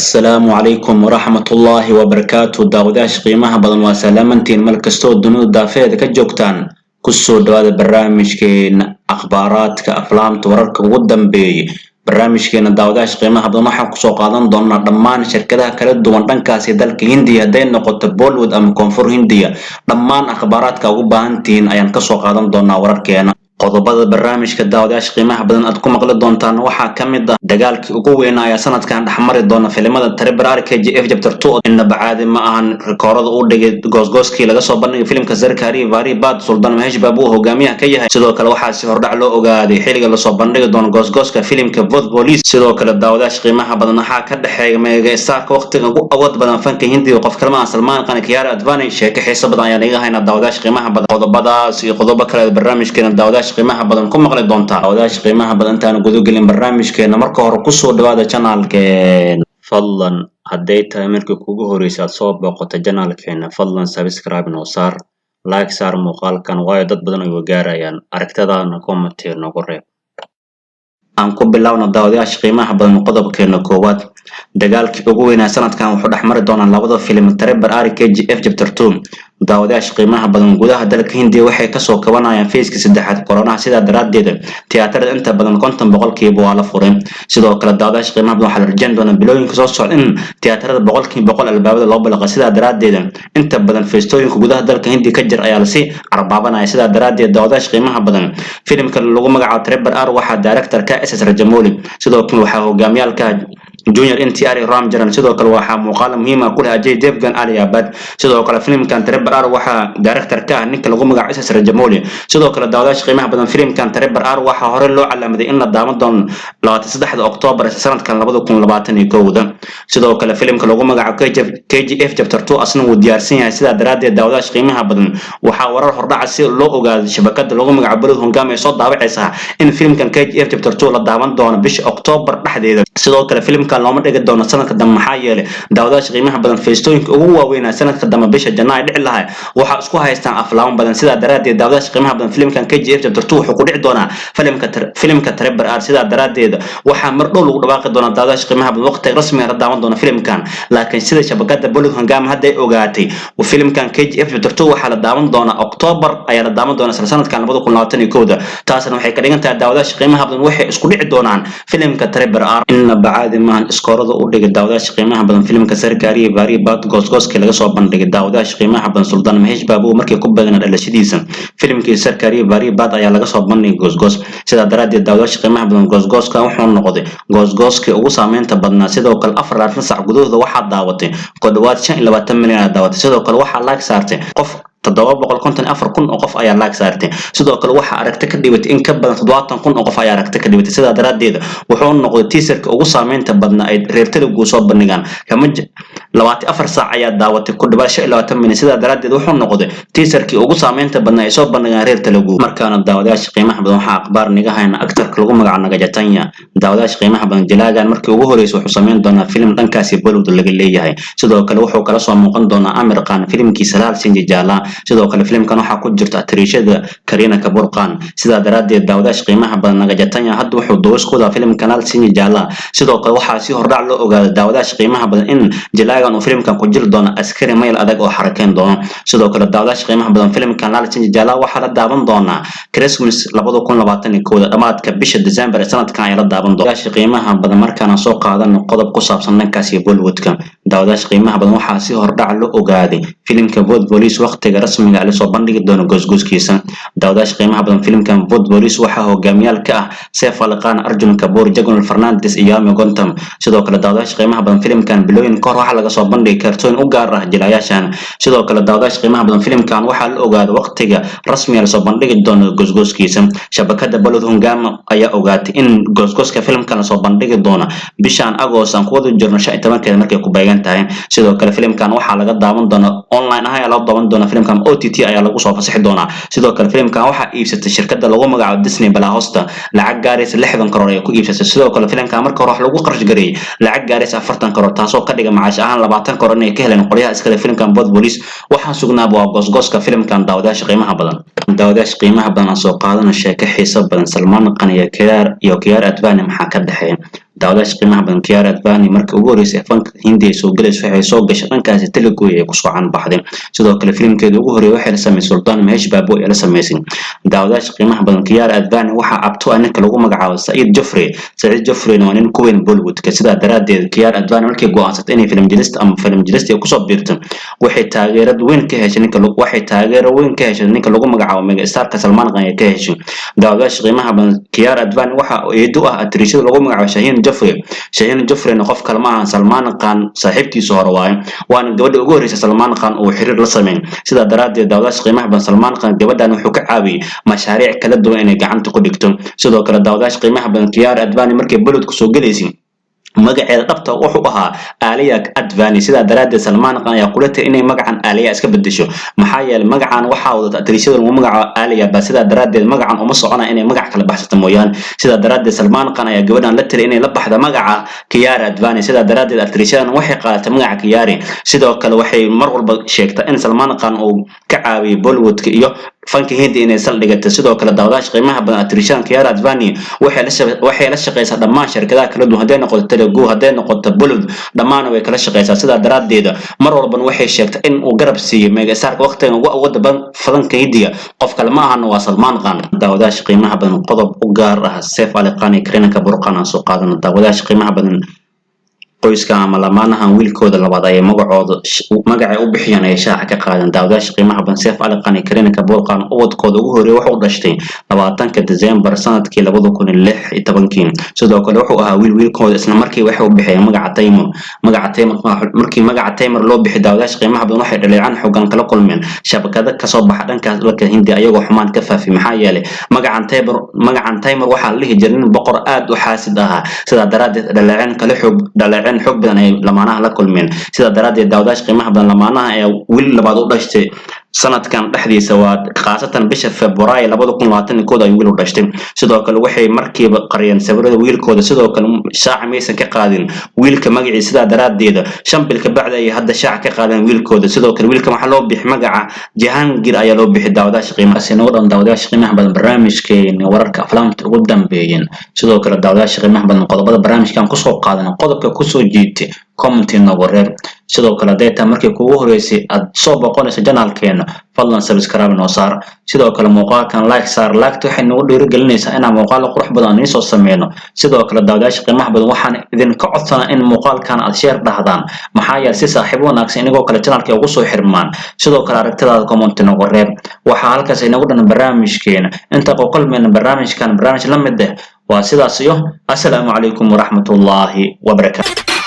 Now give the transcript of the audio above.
Assalaamu calaykum waraxmatullaahi wabarakaatu. Daawadayaasha qiimaha badan, waa salaamantiin mar kastoo dunida daafeeda ka joogtaan. Kusoo dhawaada barnaamijkeena akhbaaraadka aflaamta, wararka ugu dambeeyay. Barnaamijkeena, daawadayaasha qiimaha badan, waxaan kusoo qaadan doonaa dhammaan shirkadaha kala duwan dhankaasi dalka Hindiya, hadday noqoto Bollywood ama Koonfur Hindiya. Dhammaan akhbaaraadka ugu baahantihiin ayaan kasoo qaadan doonaa wararkeena. Qodobada barnaamijka, daawadayaasha qiimaha badan, aad ku maqli doontaan waxaa ka mid ah dagaalkii ugu weynaa ayaa sanadkan dhexmari doona filimada Triple R, KGF Chapter 2. Innaba caadi ma ahan rikoorada uu dhigay goosgooskii laga soo bandhigay filimka Sarkaru Vaari Paata, Sultan Mahesh Babu uu hogaamiyaha ka yahay. Sidoo kale waxaa si hordhac loo ogaaday xiliga lasoo bandhigi doono goosgooska filimka Vote Police. Sidoo kale, daawadayaasha qiimaha badan, waxaa ka dhexeeya mega starka waqtiga ugu awood badan fanka Hindiga, qof kalma Salmaan Khan, Kiara Advani. Sheeko xiiso badan ayaan iga haynaa, daawadayaasha qiimaha badan. Qodobadaas iyo qodobo kale barnaamijkeena, daawadayaasha qiimaha badan, ku maqli doontaa. Daawadayaasha qiimaha badan, intaan gudagelin barnaamijkeena, marka hore kusoo dhawaada channelkeena. Fadlan, hadday tahay markii kugu horeysa aad soo booqato channelkeena, fadlan subscribe noo saar, like saar muuqaalkan, waayo dad badan ay gaarayaan. Aragtadaana comment noogu reeb. Aan ku bilowno, daawadayaasha qiimaha badan, qodobkeena koowaad. Dagaalkii ugu weynaa sanadkan wuxuu dhexmari doonaa labada filim Triple R, KGF Chapter 2. Daawadayaasha qiimaha badan, gudaha dalka Hindiya waxay kasoo kabanayaan phaseka saddexaad koronaha. Sidaa daraaddeed tiyaatarada inta badan 50% waa la furay. Sidoo kale, daawadayaasha qiimaha badan, waxaa la rajayn doonaa bilooyinka soo socda in tiyaatarada 100% albaabada loo balaqa. Sidaa daraaddeed inta badan feestooyinka gudaha dalka Hindiya ka jir ayaa lasii carbaabanaya. Sidaa daraaddeed, daawadayaasha qiimaha badan, filimka lagu magacaabo Triple R waxaa director ka SS Rajamouli. Sidoo kale waxaa hogaamiyaalka Junior NTR iyo Ram Charan. Sidoo kale waxaa muuqaal muhiim ah ku leh Ajay Devgan, Alia Bhatt. Sidoo kale filimkan Triple R waxaa director ka ah ninka lagu magacaabo SS Rajamouli. Sidoo kale, daawadayaasha qiimaha badan, filimkan Triple R waxaa hore loo calaamaday in la daawan doono 23-da Oktoobar sanadkan 2021-da. Sidoo kale filimka lagu magacaabo KGF Chapter 2 asna wuu diyaarsan yahay. Sidaa daraaddeed, daawadayaasha qiimaha badan, waxaa warar hordhaca si loo ogaado shabakada lagu magacaabo Bollywood Hungama ay soo daawacaysaa in filimkan KGF Chapter 2 la daawan doono bisha Oktoobar dhexdeeda. Sidoo kale filimkan looma dhigi doono sanadka dambe, maxaa yeelay, daawadayaasha qiimaha badan, feestooyinka ugu waaweynaa sanadka dambe bisha Janaayo dhici lahaa waxaa isku haystaan aflaamo badan. Sidaa daraaddeed, daawadayaasha qiimaha badan, filimkan KGF Chapter 2 wuxuu ku dhici doonaa filimka Triple R. Sidaa daraaddeed waxaa mar dhow lagu dhawaaqi doonaa, daawadayaasha qiimaha badan, waqtiga rasmiga la daawan doona filimkan. Laakiin sida shabakada Bollywood Hungama hadda ay ogaatay, filimkan KGF Chapter 2 waxaa la daawan doonaa October ayaa la daawan doonaa isla sanadkan 2021-da. Taasna waxay ka dhigan tahay, daawadayaasha qiimaha badan, waxay isku dhici doonaan filimka Triple R. Inna caadi maahan iskoorada u dhigay, daawadayaasha qiimaha badan, filimka Sarkaru Vaari Paata. Goosgooskii laga soo bandhigay, daawadayaasha qiimaha badan, Sultan Mahesh Babu markii ku beegnaa dhalashadiisa, filimkii Sarkaru Vaari Paata ayaa laga soo bandhigay goosgoos. Sidaa daraaddeed, daawadayaasha qiimaha badan, goosgooska wuxuu noqday goosgooskii ugu saameynta badnaa. Sidoo kale 24 saac gudahooda waxaa daawatay ku dhawaad 25 milyan ayaa daawatay. Sidoo kale waxaa like saartay qof 754,000 oo qof ayaa like saartay. Sidoo kale waxaa aragti ka dhibatay in ka badan 70,000 oo qof ayaa aragti ka dhibatay. Sidaa daraaddeed wuxuu noqday teaserka ugu saameynta badnaa ay reer Telugu soo bandhigaan. Kama 24 saac ayaa daawatay ku dhawaad 25 milyan. Sidaa daraaddeed wuxuu noqday teaserkii ugu saameynta badnaa ay soo bandhigaan reer Telugu. Markaana, daawadayaasha qiimaha badan, waxaa akhbaar niga hayna actorka lagu magacaabo Naga Chaitanya. Daawadayaasha qiimaha badan, jilaagan markii ugu horreysay wuxuu sameyn doonaa filim dhankaasi Bollywood laga leeyahay. Sidoo kale wuxuu kala soo muuqan doonaa Aamir Khan filimkiisa Laal Singh Chaddha. Sidoo kale filimkan waxaa ku jirta atriishada Kareena Kapoor Khan. Sidaa daraaddeed, daawadayaasha qiimaha badan, Naga Chaitanya hadda wuxuu duubis ku wadaa filimka Laal Singh Chaddha. Sidoo kale waxaa si hordhac loo ogaaday, daawadayaasha qiimaha badan, in jilaagan uu filimkan ku jiri doono askari mayl adag oo xarakeyn doono. Sidoo kale, daawadayaasha qiimaha badan, filimkan Laal Singh Chaddha waxaa la daawan doonaa Christmas 2021-da. Dhamaadka bisha December ee sanadkan ayaa la daawan doona. Daawadayaasha qiimaha badan, markaana soo qaadano qodob ku saabsan dhankaas iyo Bollywoodka. Daawadayaasha qiimaha badan, waxaa si hordhac loo ogaaday filimka Vote Police waqtiga rasmiga ah lasoo bandhigi doono goosgooskiisa. Daawadayaasha qiimaha badan, filimkan Vote Police waxaa hogaamiyaal ka ah Saif Ali Khan, Arjun Kapoor, Jaggu Fernandez iyo Yami Gautam. Sidoo kale, daawadayaasha qiimaha badan, filimkan bilooyin kahor waxaa laga soo bandhigay kartoon u gaar ah jilayaashan. Sidoo kale, daawadayaasha qiimaha badan, filimkan waxaa la ogaaday waqtiga rasmiga lasoo bandhigi doono goosgooskiisa. Shabakada Bollywood Hungama ayaa ogaatay in goosgooska filimkan lasoo bandhigi doono bishan Agost aan ku wada jirno 15-keeda markay ku beegan tahay. Sidoo kale filimkan waxaa laga daawan doonaa online ah ayaa loo daawan doonaa. Filimkan OTT ayaa lagu soo fasaxi doonaa. Sidoo kale filimkan waxaa iibsatay shirkadda lagu magacaabo Disney Plus Hotstar. Lacag gaaraysa 60 karoor ay ku iibsatay. Sidoo kale filimkan marka hore wax lagu qarash gareeyay lacag gaaraysa 40 karoor, taasoo ka dhiga macaash ahaan 20 karoor inay ka heleen qolyaha iskale filimkan Vote Police. Waxaan sugnaaba waa goosgooska filimkan. Daawadayaasha qiimaha badan, aan soo qaadano sheeko xiiso badan. Salmaan Khan iyo Kiara Advani maxaa ka dhexeeya? Daawadayaasha qiimaha badan, Kiara Advani markii ugu horeysay fanka Hindi ay soo galayso waxay soo gashay dhankaasi Telugu ee kusoo caan baxday. Sidoo kale filimkeeda ugu horeeyay waxay la sameysay Sultan Mahesh Babu ee la sameysay. Daawadayaasha qiimaha badan, Kiara Advani waxaa abto ah ninka lagu magacaabo Said Joffrey. Said Joffrey waa nin ku weyn Bollywoodka. Sidaa daraaddeed Kiara Advani markay go'aansatay inay filim jilista ama filim jilista ay kusoo biirto, waxay taageerad weyn ka heshay ninka waxay taageero weyn ka heshay ninka lagu magacaabo mega starka Salman Khan ay ka heshay. Daawadayaasha qiimaha badan, Kiara Advani waxa eedo ah atriishada lagu magacaabo Shaheen Joffrey. Shaheen Joffrey qof kale ma ahan, Salman Khan saaxiibkiisa hore waaye, waana gabadha ugu horreysay Salman Khan uu xiriir la sameeyay. Sidaa daraaddeed daawadayaasha qiimaha badan, Salman Khan gabadhan wuxuu ka caawiyay mashaariic kala duwan inay gacanta ku dhigto. Sidoo kale daawadayaasha qiimaha badan, Kiara Advani markay Bollywood kusoo galaysay magaceeda dhabta wuxuu ahaa Alia Advani. Sidaa daraaddeed Salman Khan ayaa kula tiri inay magacan Alia iska bedesho, maxaa yeelay magacan waxaa wadata atriishada lagu magacaabo Alia ba. Sidaa daraaddeed magacan uma socona, inay magac kala baxsato mooyaane. Sidaa daraaddeed Salman Khan ayaa gabadhan la tiri inay la baxda magaca Kiara Advani. Sidaa daraaddeed atriishadan waxay qaadatay magaca Kiara. Sidoo kale waxay mar walba sheegtaa in Salman Khan uu ka caawiyay Bollywoodka iyo fanka Hindi inay saldhigatay. Sidoo kale daawadayaasha qiimaha badan, atriishadan Kiara Advani waxay la shaqeysaa dhammaan shirkadaha kala duwan, hadday noqoto Telugu, hadday noqoto Bollywood, dhammaan way kala shaqeysaa. Sidaa daraaddeed mar walbana waxay sheegtay in uu garab siiyey megastarka waqtigan ugu awoodda badan fanka Hindiga, qof kale ma ahana, waa Salman Khan. Daawadayaasha qiimaha badan, qodob u gaar ah Saif Ali Khan iyo Kareena Kapoor Khan aan soo qaadano. Daawadayaasha qiimaha badan, qoyska ama lamaanahan wiilkooda labaad ayay magacooda magacay u bixiyaan ay shaaca ka qaadeen. Daawadayaasha qiimaha badan, Saif Ali Khan iyo Kareena Kapoor Khan ubadkooda ugu horreeyay wuxuu dhashtay 20-ka December sanadkii 2016-kii. Sidoo kale wuxuu ahaa wiil wiilkooda, isla markii waxay u bixiyeen magaca Taymur. Magaca Taymur, markii magaca Taymur loo bixiyay, daawadayaasha qiimaha badan, waxay dhaleecaan xoogan kala kulmeen shabakado kasoo baxa dhankaas dalka Hindi, ayagoo xumaan ka faafiyay, maxaa yeelay magacan Taymur waxaa la dhihi jiray nin boqor aad u xaasid ahaa. Sidaa daraaddeed dhaleeceen kala xoog dhaleeceen xoog badan ay lamaanaha la kulmeen. Sidaa daraaddeed daawadayaasha qiimaha badan, lamaanaha ayaa wiil labaad u dhashtay sanadkan dhexdiisa, waa khaasatan bisha Februaayo 2021 ayuu wiil u dhashtay. Sidoo kale waxay markiiba qariyeen sawirada wiilkooda. Sidoo kale shaaca maysan ka qaadin wiilka magaciisa. Sidaa daraaddeeda 5 bil ka bacdi ayay hadda shaaca ka qaadeen wiilkooda. Sidoo kale wiilka waxaa loo bixi magaca Jahangir ayaa loo bixi. Daawadayaasha qiimaha nagu dhan, daawadayaasha qiimaha badan, barnaamijkeena wararka aflaamta ugu dambeeyeen. Sidoo kale daawadayaasha qiimaha badan, qodobada barnaamijkan kusoo qaadana, qodobka kusoo jiitay comment noogu reeb. Sidoo kale hadday tahay markii kugu horeysay aad soo boqonayso channelkeena, fadlan subscribe noo saar. Sidoo kale muuqaalkan like saar. Like waxay nagu dhiirigelinaysaa inaan muuqaalo qurux badan aan idiin soo sameyno. Sidoo kale daawadayaasha qiimaha badan, waxaan idinka codsanaa in muuqaalkan aad share dhahdaan, maxaa yeelay si saaxiibo wanaagsan inagoo kale channelka ugu soo xirmaan. Sidoo kale aragtidaada comment noogu reeb. Waxaa halkaas inagu dhan barnaamijkeena. Inta qoqolmayna barnaamijkan barnaamij la mid ah, waa sidaas iyo assalaamu calaykum waraxmatullaahi wabarakaatu.